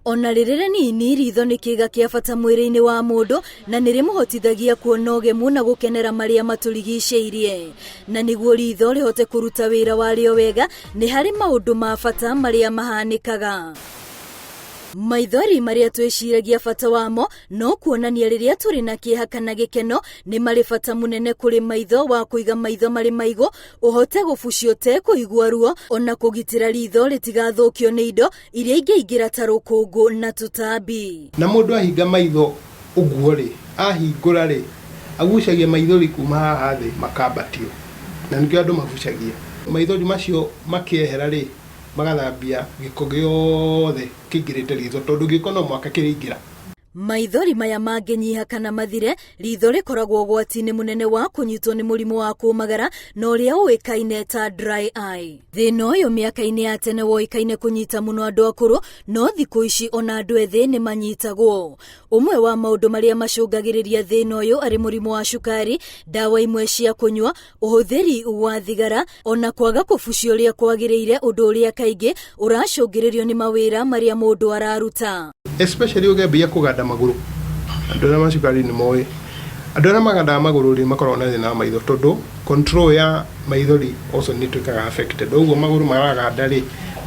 Ona rĩrĩ rĩnini, ritho nĩ kĩĩga kĩa bata mwĩrĩ-inĩ wa mũndũ na nĩ rĩmũhotithagia kuona ũgemu na gũkenera marĩa matũrigicĩirie. Na nĩguo ritho rĩhote kũruta wĩra warĩo wega, nĩ harĩ maũndũ ma bata marĩa mahanĩkaga. Maithori marĩa twĩciragia bata wamo no kuonania rĩrĩa tũrĩ na kĩeha kana gĩkeno nĩ marĩ bata mũnene kũrĩ maitho wa kũiga maitho marĩ maigũ, ũhote gũbucia ũtekũigua ruo ona kũgitĩra ritho rĩtigathũkio nĩ indo iria ingĩingĩra ta rũkũngũ na tũtambi. Na mũndũ ahinga maitho ũguo-rĩ, ahingũra-rĩ, agucagia maithori kuma haha thĩ makambatio, na nĩkĩo andũ mabucagia. Maithori macio makĩehera-rĩ, magathambia gĩko gĩothe kĩingĩrĩte ritho, tondũ gĩko no mũhaka kĩrĩingĩra. Maithori maya mangĩnyiha kana mathire, ritho rĩkoragwo ũgwati-inĩ mũnene wa kũnyitwo nĩ mũrimũ wa kũmagara na ũrĩa ũĩkaine ta dry eye. Thĩna ũyũ mĩaka-inĩ ya tene woĩkaine kũnyita mũno andũ akũrũ, no thikũ ici ona andũ ethĩ nĩ manyitagwo. Ũmwe wa maũndũ marĩa macũngagĩrĩria thĩna ũyũ arĩ mũrimũ wa cukari, ndawa imwe cia kũnyua, ũhũthĩri wa thigara, ona kwaga kũbucia ũrĩa kwagĩrĩire, ũndũ ũrĩa kaingĩ ũracũngĩrĩrio nĩ mawĩra marĩa mũndũ araruta. Especially ũngĩambia kũganda magũrũ, andũ arĩa ma cukari nĩ moĩ, andũ arĩa magandaga magũrũ rĩ, makoragwo na thĩna wa maitho tondũ control ya maithori also nĩ ĩtuĩkaga affected. Ũguo magũrũ maraganda rĩ,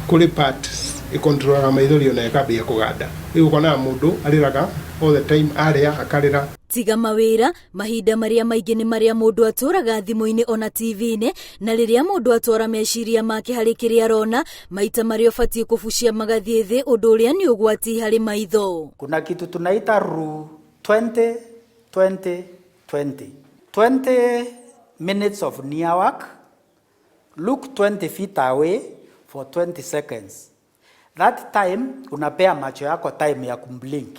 kũrĩ parts ĩ control-aga maithori ona ĩkambia kũganda. Rĩu ũkonaga mũndũ arĩraga all the time, arĩa akarĩra. Tiga mawĩra, mahinda marĩa maingĩ nĩ marĩa mũndũ atũraga thimũ-inĩ ona TV-inĩ, na rĩrĩa mũndũ atwara meciria make harĩ kĩrĩa arona, maita marĩa ũbatiĩ kũbucia magathiĩ thĩ, ũndũ ũrĩa nĩ ũgwati harĩ maitho. Kuna kitu tunaita rule 20 20 20. 20 minutes of near work, look 20 feet away for 20 seconds. That time unapea macho yako time ya kumblink.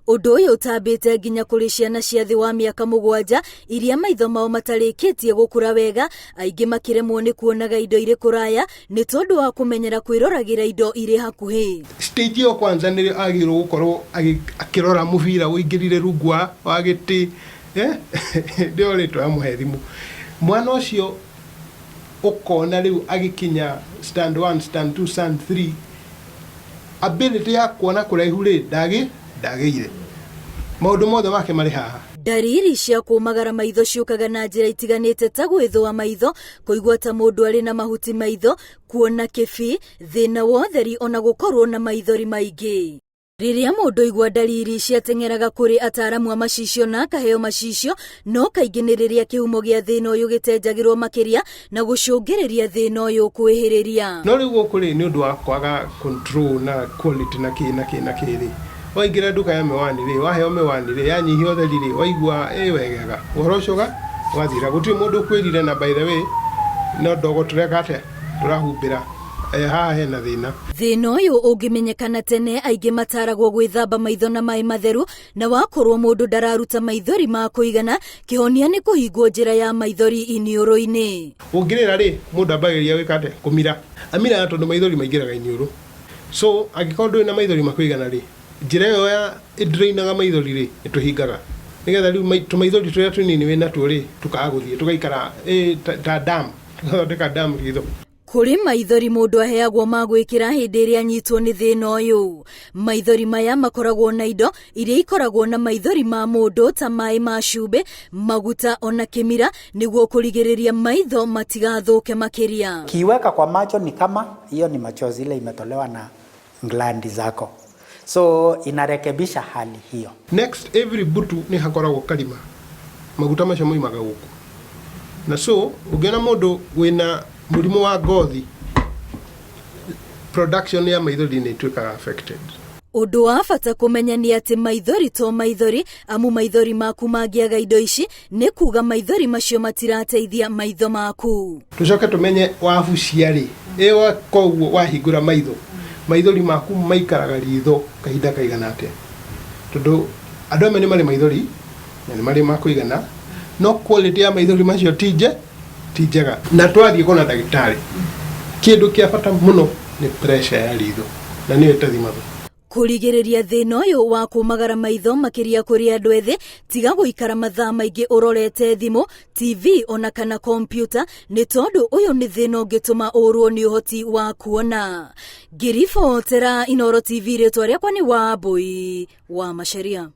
Ũndũ ũyũ ũtambĩte nginya kũrĩ ciana cia thĩ wa mĩaka 7 iria maitho mao matarĩkĩtie gũkũra wega, aingĩ makĩremwo nĩ kuonaga indo irĩ kũraya nĩ tondũ wa kũmenyera kwĩroragĩra indo irĩ hakuhĩ. Stage ĩyo kwanza nĩrĩo agĩrĩirwo gũkorwo akĩrora mũbira ũingĩrire rungu wa gĩtĩ, nĩo rĩtwa amũhe thimũ. Mwana ũcio ũkona rĩu agĩkinya stand 1, stand 2, stand 3, ability ya kuona kũraihu rĩ ndagĩire, maũndũ mothe make marĩ haha. Ndariri cia kũmagara maitho ciũkaga na njĩra itiganĩte ta gwĩthũa maitho, kũigua ta mũndũ arĩ na mahuti maitho, kuona kĩbii, thĩna wa ũtheri ona gũkorwo na maithori maingĩ. Rĩrĩa mũndũ aigua ndariri ici ateng'eraga kũrĩ ataaramu a macicio na akaheo macicio, no kaingĩ nĩ rĩrĩa kĩhumo gĩa thĩna ũyũ gĩtenjagĩrwo makĩria na gũcũngĩrĩria thĩna ũyũ kwĩhĩrĩria. No rĩu gũkũ rĩ, nĩ ũndũ wa kwaga control na quality na kĩ na kĩ na kĩ rĩ, waingĩra nduka ya mĩwani rĩ, waheo mĩwani rĩ, yanyihia ũtheri rĩ, waigua ĩ wegega, ũhoro ũcio ũgathira. Gũtirĩ mũndũ ũkwĩrire na by the way, no ndogo tũreka atĩa, tũrahumbĩra. Haha hena thĩna. Thĩna ũyũ ũngĩmenyekana tene, aingĩ mataragwo gwĩthamba maitho na maĩ matheru, na wakorwo mũndũ ndararuta maithori ma kũigana, kĩhonia nĩ kũhingwo njĩra ya maithori iniũrũ-inĩ. Ũngĩrĩra rĩ, mũndũ ambagĩrĩria gwĩka atĩa? Kũmira. Amiraga tondũ maithori maingĩraga iniũrũ. So, angĩkorwo ndũrĩ na maithori ma kũigana rĩ, njĩra ĩyo ya ĩdrainaga maithori rĩ, nĩ tũhingaga. Nĩgetha rĩu tũmaithori tũrĩa tũnini wĩ natuo rĩ, tũkaga gũthiĩ, tũgaikara ta dam, tũgathondeka dam ritho. Kũrĩ maithori mũndũ aheagwo ma gwĩkĩra hĩndĩ ĩrĩa anyitwo nĩ thĩna ũyũ. Maithori maya makoragwo na indo iria ikoragwo na maithori ma mũndũ ta maĩ ma cumbĩ, maguta ona kĩmira nĩguo kũrigĩrĩria maitho matigathũke makĩria. Kiweka kwa macho ni kama hiyo ni machozi ile imetolewa na glandi zako. So inarekebisha hali hiyo. Next, every butu nĩ hakoragwo karima, maguta macio moimaga gũkũ. Na so ũngĩona mũndũ wĩna mũrimũ wa ngothi, production ya maithori nĩ ĩtuĩkaga affected. Ũndũ wa bata kũmenya nĩ atĩ maithori to maithori, amu maithori maku mangĩaga indo ici nĩ kuga maithori macio matirateithia maitho maku. Tũcoke tũmenye wabucia rĩ, ĩ koguo wahingũra maitho, maithori maku maikaraga ritho kahinda kaigana atĩa? Tondũ andũ amwe nĩ marĩ maithori na nĩ marĩ ma kũigana, no quality ya maithori macio ti njega. Na twathiĩ kuona ndagĩtarĩ, kĩndũ kĩa bata mũno nĩ pressure ya ritho, na nĩyo ĩtathimagwo. Kũrigĩrĩria thĩna ũyũ wa kũmagara maitho makĩria kũrĩ andũ ethĩ, tiga gũikara mathaa maingĩ ũrorete thimũ, TV ona kana kompiuta nĩ tondũ ũyũ nĩ thĩna ũngĩtũma ũrwo nĩ ũhoti wa kuona. Ngĩribotera Inooro TV rĩtwa rĩakwa nĩ Wambui wa Macharia.